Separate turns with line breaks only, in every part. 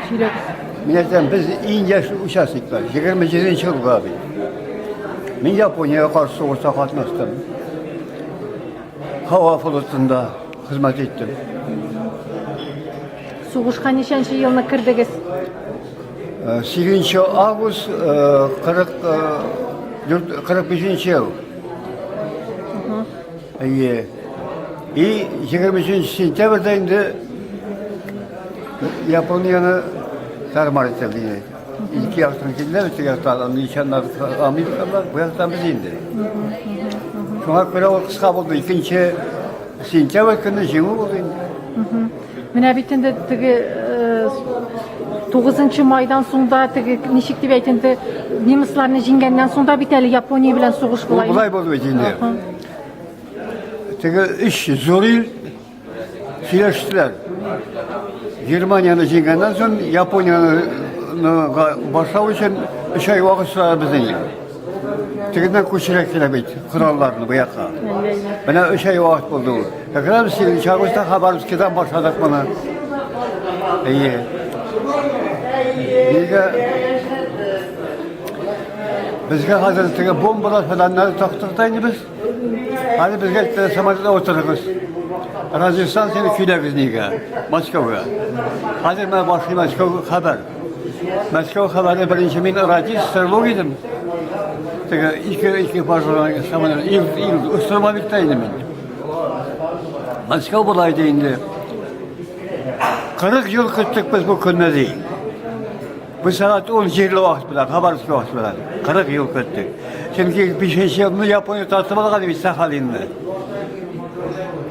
Сөйләгез.
Мин әйтәм, без иң яшь участниклар, 27 елга бит. Мин Япониягә каршы сугышта катнаштым. Һава флотында хезмәт иттем.
Сугышка ничәнче елны кердегез?
8 август 45 ел. Әйе. И 23 сентябрьдә инде Японияне тар-мар ителде. Ике яктан килделәр, ике яктан англичаннар, американнар, бу яктан без инде. Шуңа күрә ул кыска булды. Икенче сентябрь көнне җиңү булды инде.
Менә бит инде теге 9 майдан соң да теге ничек дип әйт инде немецларны җиңгәннән соң да бит әле Япония белән сугыш
була. Болай булды бит инде. Теге өч зур ил сөйләштеләр. Германияне җиңгәннән соң Японияне башлау өчен өч ай вакыт сорады безнең ил. Тегеннән күчерә килә бит коралларны бу якка. Менә өч ай вакыт булды ул. Как раз 8 августта Хабаровскидан башладык моны. Әйе. Нигә безгә хәзер теге бомбалар фәләннәр тактык та инде без. Хәзер безгә әйттеләр, самолетта утырыгыз. Радиостанцияне көйләгез нигә? Мәскәүгә. Хәзер менә башлый Мәскәү хәбәр. Мәскәү хәбәре беренче мин радист, стрелок идем. Теге ике экипаж самолет, ил, ил, штурмовикта идем мин. Мәскәү була иде инде. 40 ел көттек без бу көнне ди. Бу сәгать ун җирле вакыт белән, Хабаровск вакыт белән. 40 ел көттек. Чөнки 5 елны Япония тартып алган бит Сахалинны.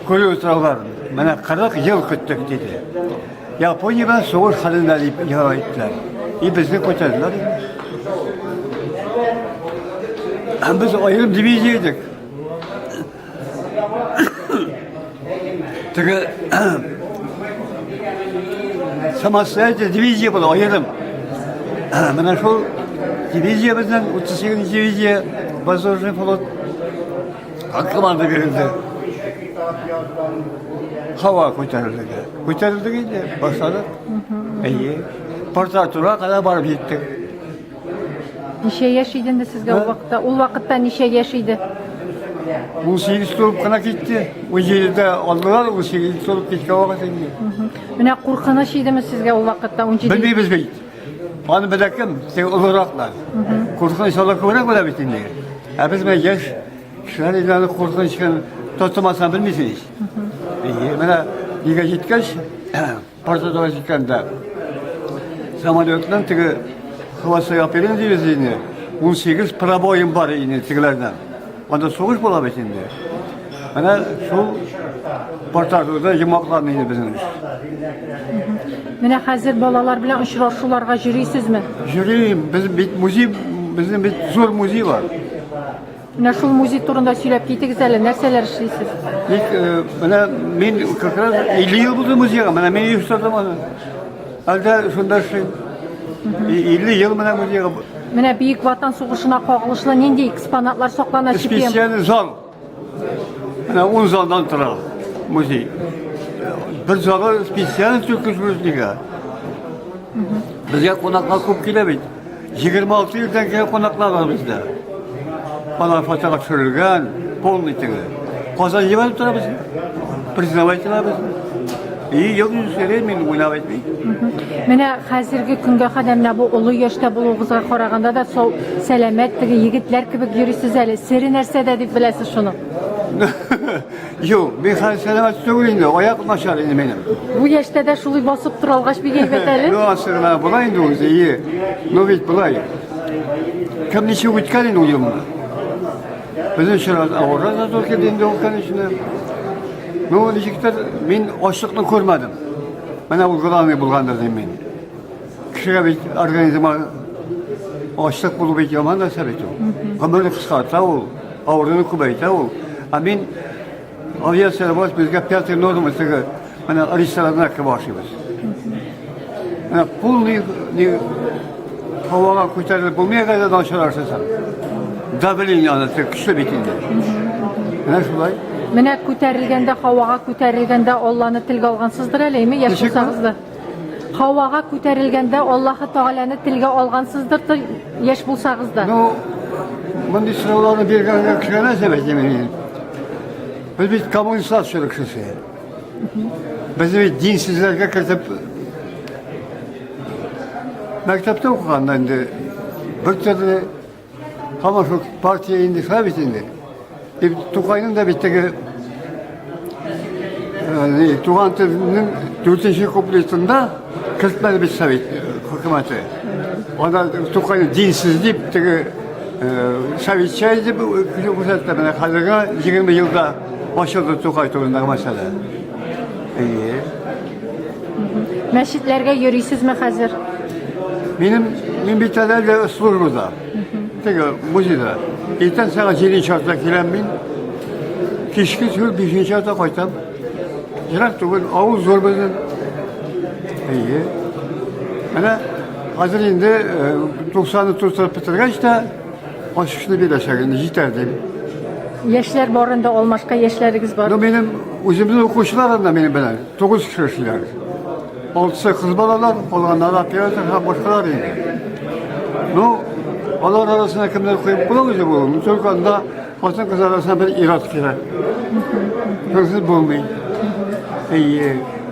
Курил утрауларын. Менә 40 ел көттек диде. Япония белән сугыш хәлендә дип игълан иттеләр. И безне күтәрделәр. Һәм без аерым дивизия идек. Теге самостоятельная дивизия була, аерым. Менә шул дивизия безнең 38 дивизия воздушный флот команда бирелде. Һава күтәрелде. Күтәрелдек инде, башладык. Әйе. Порт-Артурга кадәр барып җиттек.
Ничә яшь иде инде сезгә ул вакытта? Ул вакытта ничә яшь иде?
18 тулып кына китте. 17-дә алдылар, 18 тулып киткән вакыт инде.
Менә куркыныч идеме сезгә ул вакытта 17?
Белмибез бит. Аны белә кем? Теге олыраклар. Куркыныч алар күбрәк белә бит инде. Ә без менә яшь кешеләр инде аны куркынычын тотмасаң белмисең ич. Әйе, менә нигә җиткәч, Партада җиткәндә самолетның теге хвосты оперин дибез инде. 18 пробоем бар инде тегеләрдән. Анда сугыш була бит инде. Менә шул Портартурда йомгакланды инде безнең эш.
Менә хәзер балалар белән очрашуларга йөрисезме?
Йөрим. Без бит музей, безнең бит зур музей бар.
Менә шул музей турында сөйләп китегез әле, нәрсәләр эшлисез?
Бик, э, менә мин как раз 50 ел булды музейга, менә мин оештырдым аны. Әле дә шунда эшлим. 50 ел менә музейга.
Менә Бөек Ватан сугышына кагылышлы нинди экспонатлар саклана чемпион?
Специальный зал. Менә ун залдан тора музей. Бер залы специальный түркеш музейга. Безгә кунаклар күп килә бит. 26 елдан килгән кунаклар бар бездә. Алар фотога төшерелгән, полный теге. Казан җибәреп тора безне. Признавать итә безне. И юк сүре мин уйнап әйтмим.
Менә хәзерге көнгә кадәр менә бу олы яшьтә булуыгызга караганда да сау, сәламәт теге егетләр кебек йөрисез әле. Сере нәрсәдә дип беләсез шуны?
Юк, мин хәзер сәламәт түгел инде, аяк начар инде минем.
Бу яшьтә дә шулай басып тора алгач бик әйбәт әле.
Ну, асы гына була инде үзе, ие. Ну бит болай. Кем ничек үткән инде ул елны? Безнең чор авыррак да туры килде инде ул, конечно. Ну, ничектер мин ачлыкны күрмәдем. Менә ул главный булгандыр дим мин. Кешегә бит организмга ачлык булу бит яман нәрсә бит ул. Гомерне кыскарта ул. Авыруны күбәйтә ул. Ә мин авиация булгач, безгә пятый норма теге менә рестораннар кебек ашыйбыз. Менә полный ни һавага күтәрелеп булмый әгәр дә начар ашасаң. Давление аны көчле бит инде. Менә шулай.
Менә күтәрелгәндә, һавага күтәрелгәндә Алланы телгә алгансыздыр әле, әйме, яшь
Ничекме?
булсагыз да. Һавага күтәрелгәндә Аллаһы Тәгаләне телгә алгансыздыр, яшь булсагыз да.
Ну, мондый сорауларны биргәнгә кешегә нәрсә әйтим мин? Без бит коммунистлар чоры кешесе. Безне бит динсезләргә кертеп мәктәптә укыганда инде бер төрле һаман шул партия инде шулай бит инде. Дип Тукайның да бит теге э, туган телнең дүртенче куплетында кертмәде бит совет хөкүмәте. Анда Тукайны динсез дип теге советча дип күрсәтте. Менә хәзерге 20 елда ачылды Тукай турындагы мәсьәлә. Әйе.
Мәчетләргә йөрисезме хәзер?
Минем мин бит әле службада. Теге музейда. Иртән сәгать 7 часда киләм мин. Кичке шул 5 часда кайтам. Ерак түгел, авыл зур безнең. Әйе. Менә хәзер инде 90-ны тутырып бетергәч тә ачышны бирәчәк инде җитәр дип.
Яшьләр бар инде, алмашка яшьләрегез бар.
Ну, минем үземнең укучылар анда минем белән 9 кеше эшлиләр. Алтысы кыз балалар, калганнары оператор һәм башкалар инде. Ну, алар арасына кемнәр куеп була үзе бу. Ну, только анда хатын-кыз арасына бер ир-ат кирәк. Шунсыз булмый. Әйе.